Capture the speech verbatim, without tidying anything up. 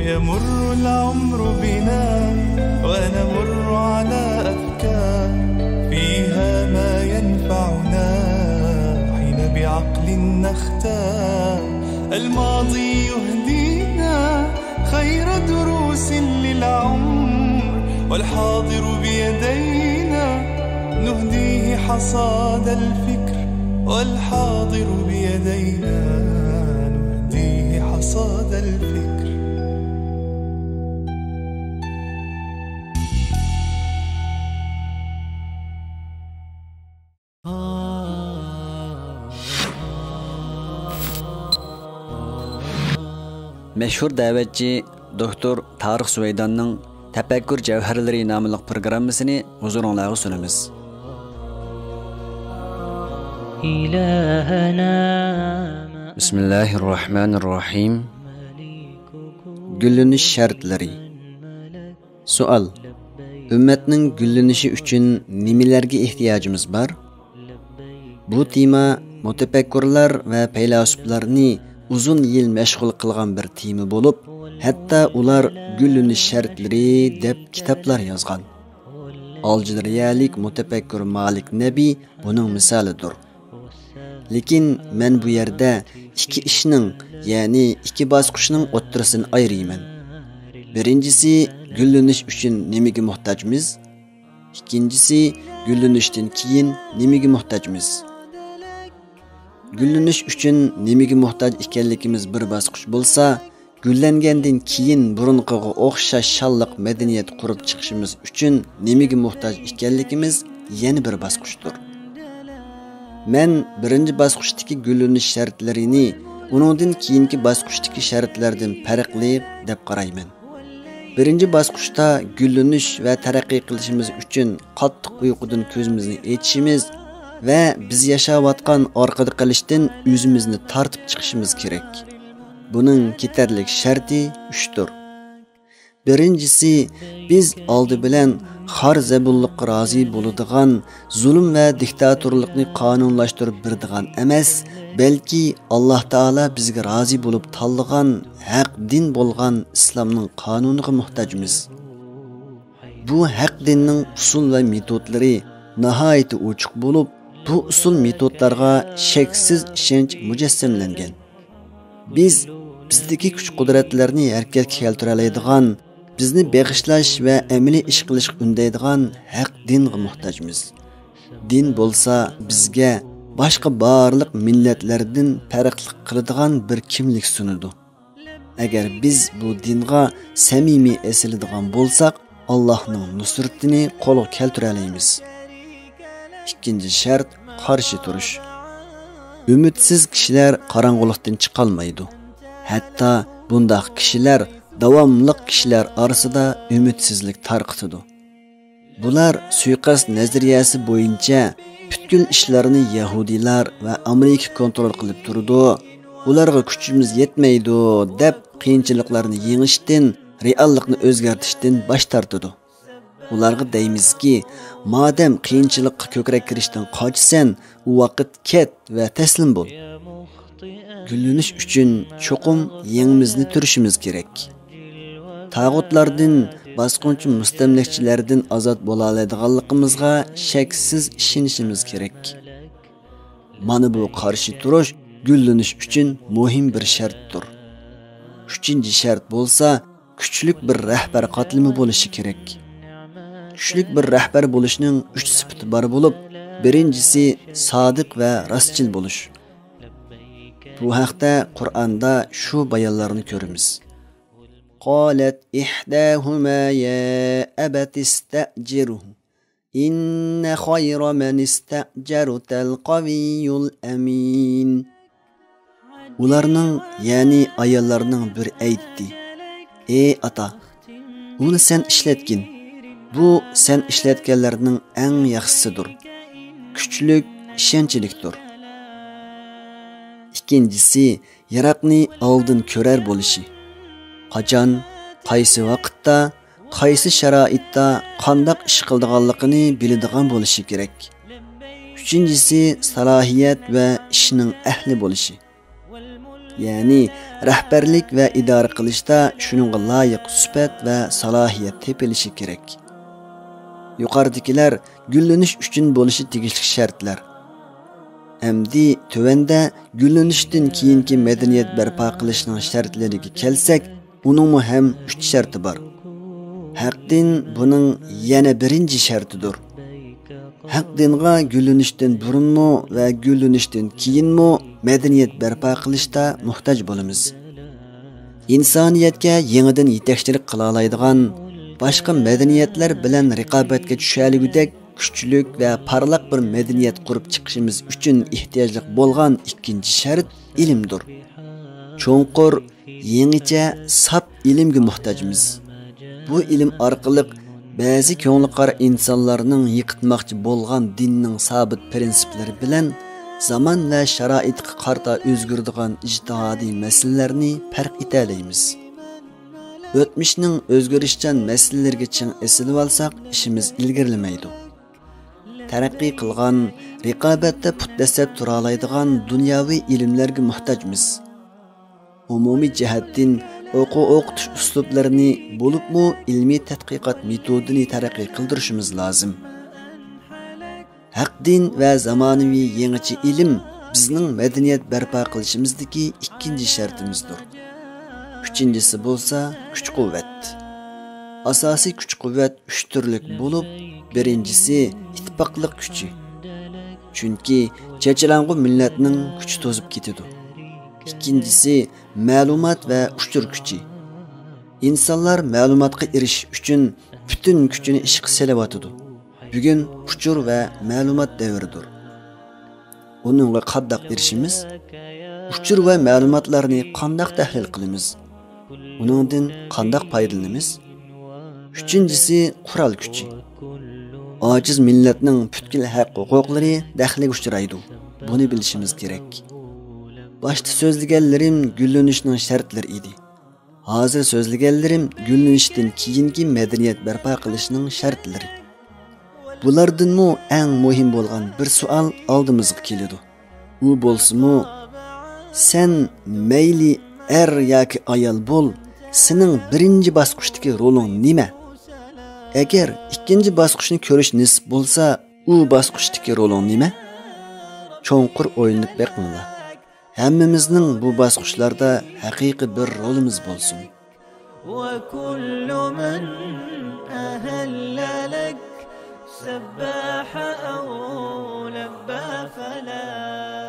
يمر العمر بنا ونمر على أفكار فيها ما ينفعنا حين بعقل نختار. الماضي يهدينا خير دروس للعمر، والحاضر بيدينا نهديه حصاد الفكر، والحاضر بيدينا نهديه حصاد الفكر. مەشھۇر دەۋەتچى دوكتور تارىق سۇۋەيداننىڭ تەپەككۇر جەۋھەرلىرى ناملىق پروگراممىسىنى ھۇزۇرۇڭلارغا سۇنىمىز. بىسمىللاھىررەھمانىررەھىم. گۈللىنىش شەرتلىرى. سوئال: ئۈممەتنىڭ گۈللىنىشى ئۈچۈن نېمىلەرگە ئېھتىياجىمىز بار؟ بۇ تېما مۇتەپەككۇرلار ۋە پەيلاسوپلارنى ئۇزۇن يىل مەشغۇل قىلغان بىر تېما بولۇپ، ھەتتا ئۇلار گۈللىنىش شەرتلىرى دەپ كىتابلار يازغان. ئالجىرىيەلىك مۇتەپەككۇر مالىك نەبى بۇنىڭ مىسالىدۇر. لېكىن مەن بۇ يەردە ئىككى ئىشنىڭ، يەنى ئىككى باسقۇچنىڭ ئوتتۇرىسىنى ئايرىيمەن. بىرىنچىسى، گۈللىنىش ئۈچۈن نېمىگە موھتاجمىز؟ ئىككىنچىسى، گۈللىنىشتىن كېيىن نېمىگە موھتاجمىز؟ گۈللىنىش ئۈچۈن نېمىگە موھتاج ئىكەنلىكىمىز بىر باسقۇچ بولسا، گۈللەنگەندىن كېيىن بۇرۇنقىغا ئوخشاش شانلىق مەدەنىيەت قۇرۇپ چىقىشىمىز ئۈچۈن نېمىگە موھتاج ئىكەنلىكىمىز يەنە بىر باسقۇچتۇر. مەن بىرىنچى باسقۇچتىكى گۈللىنىش شەرتلىرىنى ئۇنىڭدىن كېيىنكى باسقۇچتىكى شەرتلەردىن پەرقلىق دەپ قارايمەن. بىرىنچى باسقۇچتا گۈللىنىش ۋە تەرەققىي قىلىشىمىز ئۈچۈن قاتتىق ئۇيقۇدىن كۆزىمىزنى ئېچىشىمىز ۋە بىز ياشاۋاتقان ئارقىدا قېلىشتىن ئۆزىمىزنى تارتىپ چىقىشىمىز كېرەك. بۇنىڭ كېتەرلىك شەرتى ئۈچتۇر. بىرىنچىسى، بىز ئالدى بىلەن خار-زەبۇنلۇققا رازى بولىدىغان، زۇلۇم ۋە دىكتاتورلۇقنى قانۇنلاشتۇرۇپ بېرىدىغان ئەمەس، بەلكى ئاللاھ تائالا بىزگە رازى بولۇپ تاللىغان ھەق دىن بولغان ئىسلامنىڭ قانۇنىغا موھتاجمىز. بۇ ھەق دىننىڭ ئۇسۇل ۋە مېتودلىرى ناھايىتى ئوچۇق بولۇپ، بۇ ئۇسۇل مېتودلارغا شەكسىز ئىشەنچ مۇجەسسەملەنگەن. بىز بىزدىكى كۈچ-قۇدرەتلەرنى ھەرىكەتكە كەلتۈرەلەيدىغان، بىزنى بېغىشلاش ۋە ئەمەلىي ئىش قىلىشقا ئۈندەيدىغان ھەق دىنغا موھتاجمىز. دىن بولسا بىزگە باشقا بارلىق مىللەتلەردىن پەرقلىق قىلىدىغان بىر كىملىك سۇنىدۇ. ئەگەر بىز بۇ دىنغا سەمىمىي ئېسىلىدىغان بولساق، ئاللاھنىڭ نۇسرىتىنى قولغا كەلتۈرەلەيمىز. ئىككىنچى شەرت، قارشى تۇرۇش. ئۈمىدسىز كىشىلەر قاراڭغۇلۇقتىن چىقالمايدۇ. ھەتتا بۇنداق كىشىلەر داۋاملىق كىشىلەر ئارىسىدا ئۈمىدسىزلىك تارقىتىدۇ. بۇلار سۇيىقەست نەزەرىيەسى بويىچە پۈتكۈل ئىشلارنى يەھۇدىيلار ۋە ئامېرىكا كونترول قىلىپ تۇرىدۇ، ئۇلارغا كۈچىمىز يەتمەيدۇ، دەپ قىيىنچىلىقلارنى يېڭىشتىن، رېئاللىقنى ئۆزگەرتىشتىن باش تارتىدۇ. ئۇلارغا دەيمىزكى، مادەم قىيىنچىلىققا كۆكرەك كېرىشتىن قاچىسەن، ئۇ ۋاقىت كەت ۋە تەسلىم بول. گۈللىنىش ئۈچۈن چوقۇم يېڭىمىزنى تۈرۈشىمىز كېرەك. تاغۇتلاردىن، باسقۇنچى مۇستەملىكىچىلەردىن ئازاد بولالايدىغانلىقىمىزغا شەكسىز ئىشىنىشىمىز كېرەك. مانا بۇ قارشى تۇرۇش گۈللىنىش ئۈچۈن مۇھىم بىر شەرتتۇر. ئۈچىنچى شەرت بولسا، كۈچلۈك بىر رەھبەر قاتلىمى بولۇشى كېرەك. كۈچلۈك بىر رەھبەر بولۇشنىڭ ئۈچ سۈپىتى بار بولۇپ، بىرىنچىسى سادىق ۋە راستچىل بولۇش. بۇ ھەقتە قۇرئاندا شۇ بايانلارنى كۆرىمىز. قالت إحداهما يا أبت استأجره إن خير من استأجرت القوي الأمين. ئۇلارنىڭ، يەنى ئاياللارنىڭ بىرى ئېيتتى: «ئەي ئاتا، ئۇنى سەن ئىشلەتكىن. بۇ سەن ئىشلەتكەنلەرنىڭ ئەڭ ياخشىسىدۇر. كۈچلۈك، ئىشەنچلىكتۇر.» ئىككىنچىسى، يىراقنى ئالدىن كۆرەر بولۇشى. قاچان، قايسى ۋاقىتتا، قايسى شارائىتتا قانداق ئىش قىلىدىغانلىقىنى بىلىدىغان بولۇشى كېرەك. ئۈچىنچىسى، سالاھىيەت ۋە ئىشنىڭ ئەھلى بولۇشى. يەنى رەھبەرلىك ۋە ئىدارە قىلىشتا شۇنىڭغا لايىق سۈپەت ۋە سالاھىيەت تېپىلىشى كېرەك. يۇقىرىدىكىلەر گۈللىنىش ئۈچۈن بولۇشى تېگىشلىك شەرتلەر. ئەمدى تۆۋەندە گۈللىنىشتىن كېيىنكى مەدەنىيەت بەرپا قىلىشنىڭ شەرتلىرىگە كەلسەك، ئۇنىڭمۇ ھەم ئۈچ شەرتى بار. ھەق دىن بۇنىڭ يەنە بىرىنچى شەرتىدۇر. ھەق دىنغا گۈللىنىشتىن بۇرۇنمۇ ۋە گۈللىنىشتىن كېيىنمۇ مەدەنىيەت بەرپا قىلىشتا موھتاج بولىمىز. ئىنسانىيەتكە يېڭىدىن يېتەكچىلىك قىلالايدىغان، باشقا مەدەنىيەتلەر بىلەن رىقابەتكە چۈشەلىگۈدەك كۈچلۈك ۋە پارلاق بىر مەدەنىيەت قۇرۇپ چىقىشىمىز ئۈچۈن ئېھتىياجلىق بولغان ئىككىنچى شەرت ئىلىمدۇر. چوڭقۇر، يېڭىچە، ساپ ئىلىمگە موھتاجمىز. بۇ ئىلىم ئارقىلىق بەزى كۆڭلى قارا ئىنسانلارنىڭ يىقىتماقچى بولغان دىننىڭ سابىت پىرىنسىپلىرى بىلەن زامان ۋە شارائىتقا قارىتا ئۆزگىرىدىغان ئىجتىھادىي مەسىلىلەرنى پەرق ئېتەلەيمىز. ئۆتمۈشنىڭ ئۆزگىرىشچان مەسىلىلىرىگە چىڭ ئېسىلىۋالساق، ئىشىمىز ئىلگىرىلىمەيدۇ. تەرەققىي قىلغان، رىقابەتتە پۇت دەسسەپ تۇرالايدىغان دۇنياۋى ئىلىملەرگە موھتاجمىز. ئومۇمىي جەھەتتىن ئوقۇ ئوقۇتۇش ئۇسلۇبلىرىنى، بولۇپمۇ ئىلمىي تەتقىقات مېتودىنى تەرەققىي قىلدۇرۇشىمىز لازىم. ھەق دىن ۋە زامانىۋى يېڭىچە ئىلىم بىزنىڭ مەدەنىيەت بەرپا قىلىشىمىزدىكى ئىككىنچى شەرتىمىزدۇر. ئۈچىنچىسى بولسا كۈچ-قۇۋۋەت. ئاساسىي كۈچ-قۇۋۋەت ئۈچ تۈرلۈك بولۇپ، بىرىنچىسى ئىتتىپاقلىق كۈچى. چۈنكى چېچىلاڭغۇ مىللەتنىڭ كۈچى توزۇپ كېتىدۇ. ئىككىنچىسى مەلۇمات ۋە ئۇچۇر كۈچى. ئىنسانلار مەلۇماتقا ئېرىشىش ئۈچۈن پۈتۈن كۈچىنى ئىشقا سېلىۋاتىدۇ. بۈگۈن ئۇچۇر ۋە مەلۇمات دەۋرىدۇر. ئۇنىڭغا قانداق ئېرىشىمىز؟ ئۇچۇر ۋە مەلۇماتلارنى قانداق تەھلىل قىلىمىز؟ ئۇنىڭدىن قانداق پايدىلىنىمىز؟ ئۈچىنچىسى، قورال كۈچى. ئاجىز مىللەتنىڭ پۈتكۈل ھەق-ھوقۇقلىرى دەخلىگە ئۇچرايدۇ. بۇنى بىلىشىمىز كېرەك. باشتا سۆزلىگەنلىرىم گۈللىنىشنىڭ شەرتلىرى ئىدى. ھازىر سۆزلىگەنلىرىم گۈللىنىشتىن كېيىنكى مەدەنىيەت بەرپا قىلىشنىڭ شەرتلىرى. بۇلاردىنمۇ ئەڭ مۇھىم بولغان بىر سوئال ئالدىمىزغا كېلىدۇ. ئۇ بولسىمۇ، سەن مەيلى ئەر ياكى ئايال بول، سېنىڭ بىرىنچى باسقۇچتىكى رولۇڭ نېمە؟ ئەگەر ئىككىنچى باسقۇچنى كۆرۈش نېسىپ بولسا، ئۇ باسقۇچتىكى رولۇڭ نېمە؟ چوڭقۇر ئويلىنىپ بېقىڭلار. ھەممىمىزنىڭ بۇ باسقۇچلاردا ھەقىقىي بىر رولىمىز بولسۇن. وكل من أهل لك سبح أو لبى فلا